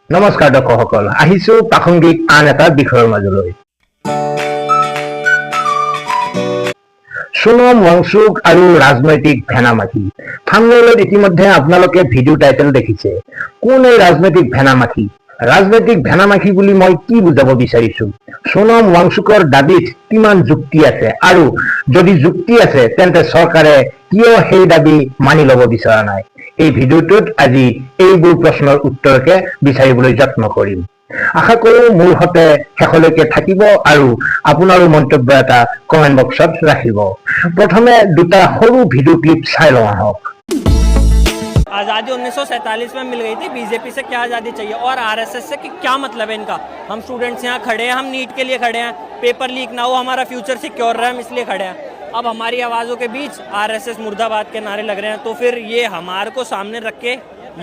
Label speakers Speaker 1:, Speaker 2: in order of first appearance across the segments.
Speaker 1: নমস্কাৰ দৰ্শকসকল, আহিছো প্ৰাসংগিক আন এটা বিষয়ৰ মাজলৈ। সোণম ৱাংচুক আৰু ৰাজনৈতিক ভেনামাখি। থাম্বনেইলত ইতিমধ্যে আপোনালোকে ভিডিঅ' টাইটেল দেখিছে। কোন এই ৰাজনৈতিক ভেনামাখি? ৰাজনৈতিক ভেনামাখি বুলি মই কি বুজাব বিচাৰিছো? সোণম ৱাংচুকৰ দাবীত কিমান যুক্তি আছে আৰু যদি যুক্তি আছে, তেন্তে চৰকাৰে কিয় সেই দাবী মানি ল'ব বিচৰা নাই? এই ভিডিঅ'টোত আজি এইবোৰ প্ৰশ্নৰ উত্তৰকে বিচাৰিবলৈ যত্ন কৰিম। আশা কৰো মোৰ সতে শেষলৈকে থাকিব আৰু আপোনাৰো মন্তব্য এটা কমেণ্ট বক্সত ৰাখিব। প্ৰথমে দুটা সৰু ভিডিঅ' ক্লিপ চাই লওঁ আহক।
Speaker 2: आज़ादी 1947 में मिल गई थी। बीजेपी से क्या आज़ादी चाहिए और आरएसएस से कि क्या मतलब है इनका? हम स्टूडेंट्स यहाँ खड़े हैं, हम नीट के लिए खड़े हैं। पेपर लीक ना हो, हमारा फ्यूचर सिक्योर रहे, हम इसलिए खड़े हैं। अब हमारी आवाज़ों के बीच आरएसएस मुर्दाबाद के नारे लग रहे हैं, तो फिर ये हमारे को सामने रख के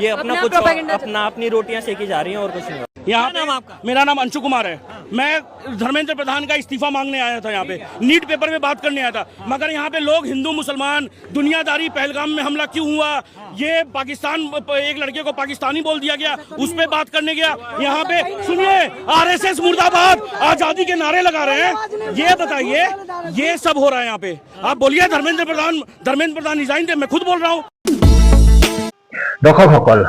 Speaker 2: ये अपना
Speaker 3: अपना
Speaker 2: कुछ
Speaker 3: प्रोपेगेंडा।
Speaker 2: अपना अपनी रोटियां सेकी जा रही हैं और कुछ नहीं।
Speaker 4: यहाँ
Speaker 2: क्या नाम आपका?
Speaker 4: मेरा नाम अंशु कुमार है। मैं धर्मेंद्र प्रधान का इस्तीफा मांगने आया था, यहाँ पे नीट पेपर में बात करने आया था, मगर यहाँ पे लोग हिंदू मुसलमान, दुनियादारी, पहलगाम में हमला क्यों हुआ, ये पाकिस्तान, एक लड़के को पाकिस्तानी बोल दिया गया, उस पर बात करने गया। यहाँ पे सुनिए, आरएसएस मुर्दाबाद, आजादी के नारे लगा रहे हैं। ये बताइए, ये सब हो रहा है यहाँ पे। आप बोलिए, धर्मेंद्र प्रधान, धर्मेंद्र प्रधान रिजाइन दे। मैं खुद बोल रहा हूँ।
Speaker 1: দৰ্শকসকল,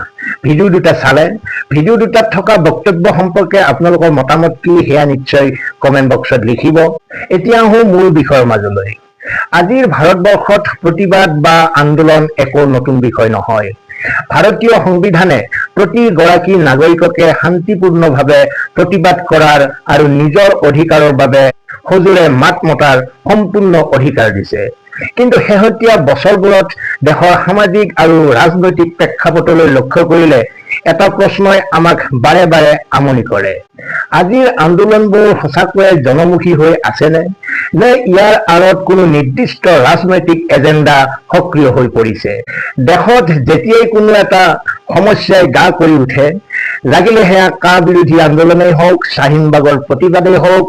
Speaker 1: ভিডিঅ' দুটা চালে। ভিডিঅ' দুটাত থকা বক্তব্য সম্পৰ্কে আপোনালোকৰ মতামত কি, সেয়া নিশ্চয় কমেণ্ট বক্সত লিখিব। এতিয়া আহোঁ মূল বিষয়ৰ মাজলৈ। আজিৰ ভাৰতবৰ্ষত প্ৰতিবাদ বা আন্দোলন একো নতুন বিষয় নহয়। ভাৰতীয় সংবিধানে প্ৰতিগৰাকী নাগৰিককে শান্তিপূৰ্ণভাৱে প্ৰতিবাদ কৰাৰ আৰু নিজৰ অধিকাৰৰ বাবে সজোৰে মাত মতাৰ সম্পূৰ্ণ অধিকাৰ দিছে। কিন্তু শেহতীয়া বছৰবোৰত দেশৰ সামাজিক আৰু ৰাজনৈতিক প্ৰেক্ষাপটলৈ লক্ষ্য কৰিলে এটা প্ৰশ্নই আমাক বাৰে বাৰে আমনি কৰে। আজিৰ আন্দোলনবোৰ সঁচাকৈয়ে জনমুখী হৈ আছেনে, নে ইয়াৰ আঁৰত কোনো নিৰ্দিষ্ট ৰাজনৈতিক এজেণ্ডা সক্ৰিয় হৈ পৰিছে? দেশত যেতিয়াই কোনো এটা সমস্যাই গা কৰি উঠে, লাগিলে সেয়া কা বিৰোধী আন্দোলনেই হওক, শ্বাহিনবাগৰ প্ৰতিবাদেই হওক,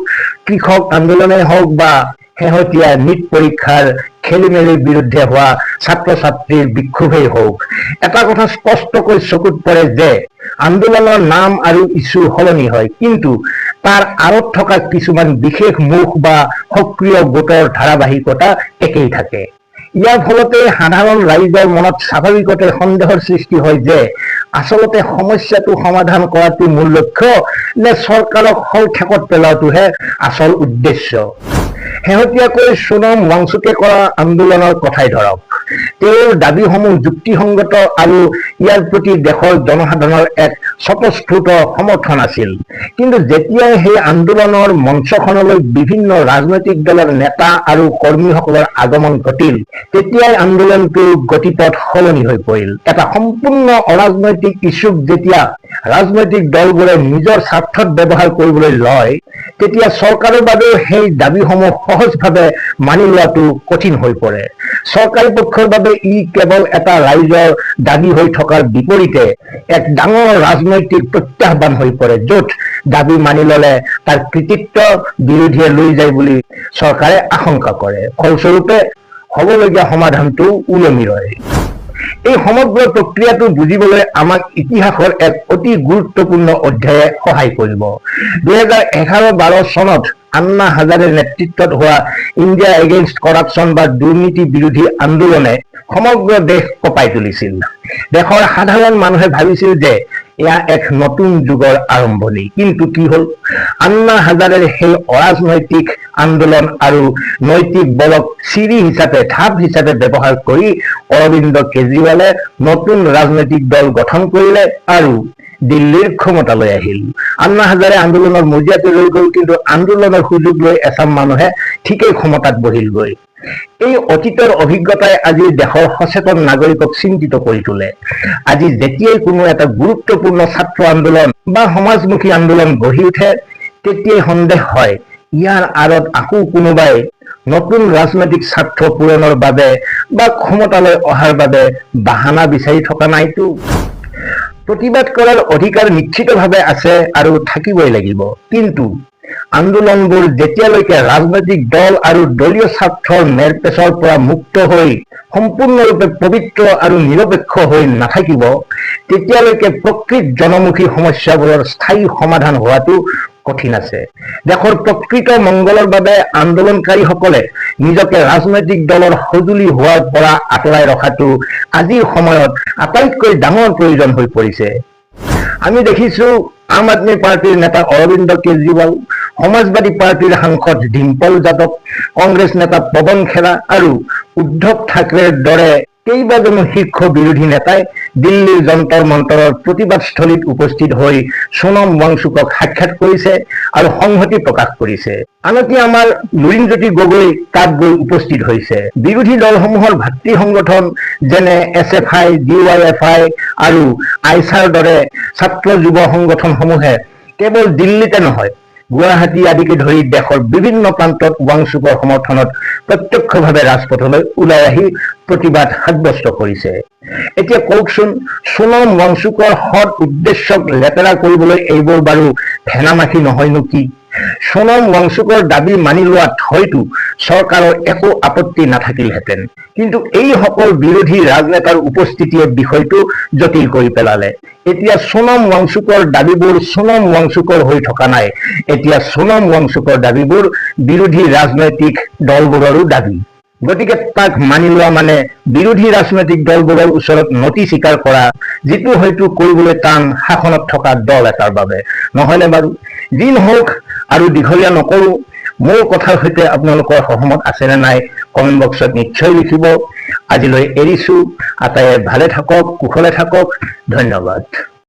Speaker 1: কৃষক আন্দোলনেই হওক বা শেহতীয়া নীট পৰীক্ষাৰ খেলি মেলিৰ বিৰুদ্ধে হোৱা ছাত্ৰ ছাত্ৰীৰ বিক্ষোভেই হওক, এটা কথা স্পষ্টকৈ চকুত পৰে যে আন্দোলনৰ নাম আৰু ইছ্যু সলনি হয়, কিন্তু তাৰ আঁৰত থকা কিছুমান বিশেষ মুখ বা সক্ৰিয় গোটৰ ধাৰাবাহিকতা একেই থাকে। ইয়াৰ ফলতে সাধাৰণ ৰাইজৰ মনত স্বাভাৱিকতে সন্দেহৰ সৃষ্টি হয় যে আচলতে সমস্যাটো সমাধান কৰাটো মূল লক্ষ্য নে চৰকাৰক শলঠেকত পেলোৱাটোহে আচল উদ্দেশ্য। শেহতীয়াকৈ সোণম ৱাংচুকে কৰা আন্দোলনৰ কথাই ধৰক। তেওঁৰ দাবীসমূহ যুক্তিসংগত আৰু ইয়াৰ প্ৰতি দেশৰ জনসাধাৰণৰ এক স্বতঃস্ফূৰ্ত সমৰ্থন আছিল। কিন্তু যেতিয়াই সেই আন্দোলনৰ মঞ্চখনলৈ বিভিন্ন ৰাজনৈতিক দলৰ নেতা আৰু কৰ্মীসকলৰ আগমন ঘটিল, তেতিয়াই আন্দোলনটোৰ গতিপথ সলনি হৈ পৰিল। এটা সম্পূৰ্ণ অৰাজনৈতিক ইছ্যুক যেতিয়া ৰাজনৈতিক দলবোৰে নিজৰ স্বাৰ্থত ব্যৱহাৰ কৰিবলৈ লয়, তেতিয়া চৰকাৰৰ বাবেও সেই দাবীসমূহ সহজভাৱে মানি লোৱাটো কঠিন হৈ পৰে। চৰকাৰী পক্ষৰ বাবে ই কেৱল এটা ৰাইজৰ দাবী হৈ থকাৰ বিপৰীতে এক ডাঙৰ ৰাজনৈতিক প্ৰত্যাহ্বান হৈ পৰে, য'ত দাবী মানি ললে তাৰ কৃতিত্ব বিৰোধীয়ে লৈ যায় বুলি চৰকাৰে আশংকা কৰে। ফলস্বৰূপে হ'বলগীয়া সমাধানটো ওলমি ৰয়। এই সমগ্ৰ প্ৰক্ৰিয়াটো বুজিবলৈ আমাক ইতিহাসৰ এক অতি গুৰুত্বপূৰ্ণ অধ্যায়ে সহায় কৰিব। 2011-12 চনত আন্না হাজাৰেৰ নেতৃত্বত হোৱা ইণ্ডিয়া এগেইনষ্ট কৰাপশ্যন বা দুৰ্নীতি বিৰোধী আন্দোলনে সমগ্ৰ দেশ কঁপাই তুলিছিল। দেশৰ সাধাৰণ মানুহে ভাবিছিল যে এয়া এক নতুন যুগৰ আৰম্ভণি। কিন্তু কি হল? আন্না হাজাৰেৰ সেই অৰাজনৈতিক আন্দোলন আৰু নৈতিক বলক চিৰি হিচাপে, ঢাপ হিচাপে ব্যৱহাৰ কৰি অৰবিন্দ কেজৰিৱালে নতুন ৰাজনৈতিক দল গঠন কৰিলে আৰু দিল্লীৰ ক্ষমতালৈ আহিল। আন্না হাজাৰে আন্দোলনৰ মজিয়াতে ৰৈ গ'ল, কিন্তু আন্দোলনৰ সুযোগ লৈ এচাম মানুহে ঠিকেই ক্ষমতাত বহিলগৈ। এই অতীতৰ অভিজ্ঞতাই আজি দেশৰ সচেতন নাগৰিকক চিন্তিত কৰি তোলে। আজি যেতিয়াই কোনো এটা গুৰুত্বপূৰ্ণ ছাত্ৰ আন্দোলন বা সমাজমুখী আন্দোলন গঢ়ি উঠে, তেতিয়াই সন্দেহ হয়, ইয়াৰ আঁৰত আকৌ কোনোবাই নতুন ৰাজনৈতিক স্বাৰ্থ পূৰণৰ বাবে বা ক্ষমতালৈ অহাৰ বাবে বাহানা বিচাৰি থকা নাইতো? প্ৰতিবাদ কৰাৰ অধিকাৰ নিশ্চিতভাৱে আছে আৰু থাকিবই লাগিব। কিন্তু আন্দোলনবোৰ যেতিয়ালৈকে ৰাজনৈতিক দল আৰু দলীয় স্বাৰ্থৰ মেৰপেচৰ পৰা মুক্ত হৈ সম্পূৰ্ণৰূপে পবিত্ৰ আৰু নিৰপেক্ষ হৈ নাথাকিব, তেতিয়ালৈকে প্ৰকৃত জনমুখী সমস্যাবোৰৰ স্থায়ী সমাধান হোৱাটো কঠিন আছে। দেশৰ প্ৰকৃত মংগলৰ বাবে আন্দোলনকাৰীসকলে নিজকে ৰাজনৈতিক দলৰ সঁজুলি হোৱাৰ পৰা আঁতৰাই ৰখাটো আজিৰ সময়ত আটাইতকৈ ডাঙৰ প্ৰয়োজন হৈ পৰিছে। আমি দেখিছো, আম আদমি পাৰ্টীৰ নেতা অৰবিন্দ কেজৰিৱাল, সমাজবাদী পাৰ্টীৰ সাংসদ ডিম্পল যাদৱ, কংগ্ৰেছ নেতা পৱন খেৰা আৰু উদ্ধৱ ঠাকৰেৰ দৰে কেইবাজনো শীৰ্ষ বিৰোধী নেতাই দিল্লীৰ যন্তৰ মন্তৰৰ প্ৰতিবাদস্থলীত উপস্থিত হৈ সোণম ৱাংচুকক সাক্ষাৎ কৰিছে আৰু সংহতি প্ৰকাশ কৰিছে। আনকি আমাৰ লুৰিণজ্যোতি গগৈ তাত গৈ উপস্থিত হৈছে। বিৰোধী দলসমূহৰ ভাতৃ সংগঠন যেনে এছএফআই, ডিৱাইএফআই আৰু আইছাৰ দৰে ছাত্ৰ যুৱ সংগঠনসমূহে কেৱল দিল্লীতে নহয়, গুৱাহাটী আদিকে ধৰি দেশৰ বিভিন্ন প্ৰান্তত ৱাংচুকৰ সমৰ্থনত প্ৰত্যক্ষভাৱে ৰাজপথলৈ ওলাই আহি প্ৰতিবাদ সাব্যস্ত কৰিছে। এতিয়া কওকচোন, সোণম ৱাংচুকৰ সৎ উদ্দেশ্যক লেতেৰা কৰিবলৈ এইবোৰ বাৰু ভেনামাখি নহয়নো কি? সোণম ৱাংচুকৰ দাবী মানি লোৱাত হয়তো চৰকাৰৰ একো আপত্তি নাথাকিলহেঁতেন, কিন্তু এইসকল বিৰোধী ৰাজনেতাৰ উপস্থিতিয়ে বিষয়টো জটিল কৰি পেলালে। এতিয়া সোণম ৱাংচুকৰ দাবীবোৰ সোণম ৱাংচুকৰ হৈ থকা নাই। এতিয়া সোণম ৱাংচুকৰ দাবীবোৰ বিৰোধী ৰাজনৈতিক দলবোৰৰো দাবী। গতিকে তাক মানি লোৱা মানে বিৰোধী ৰাজনৈতিক দলবোৰৰ ওচৰত নতি স্বীকাৰ কৰা, যিটো হয়তো কৰিবলৈ টান শাসনত থকা দল এটাৰ বাবে, নহয়নে বাৰু? যি নহওক, আৰু দীঘলীয়া নকৰো। মোৰ কথাৰ সৈতে আপোনালোকৰ সহমত আছেনে নাই, কমেণ্ট বক্সত নিশ্চয় লিখিব। আজিলৈ এৰিছো। আটাইয়ে ভালে থাকক, কুশলে থাকক। ধন্যবাদ।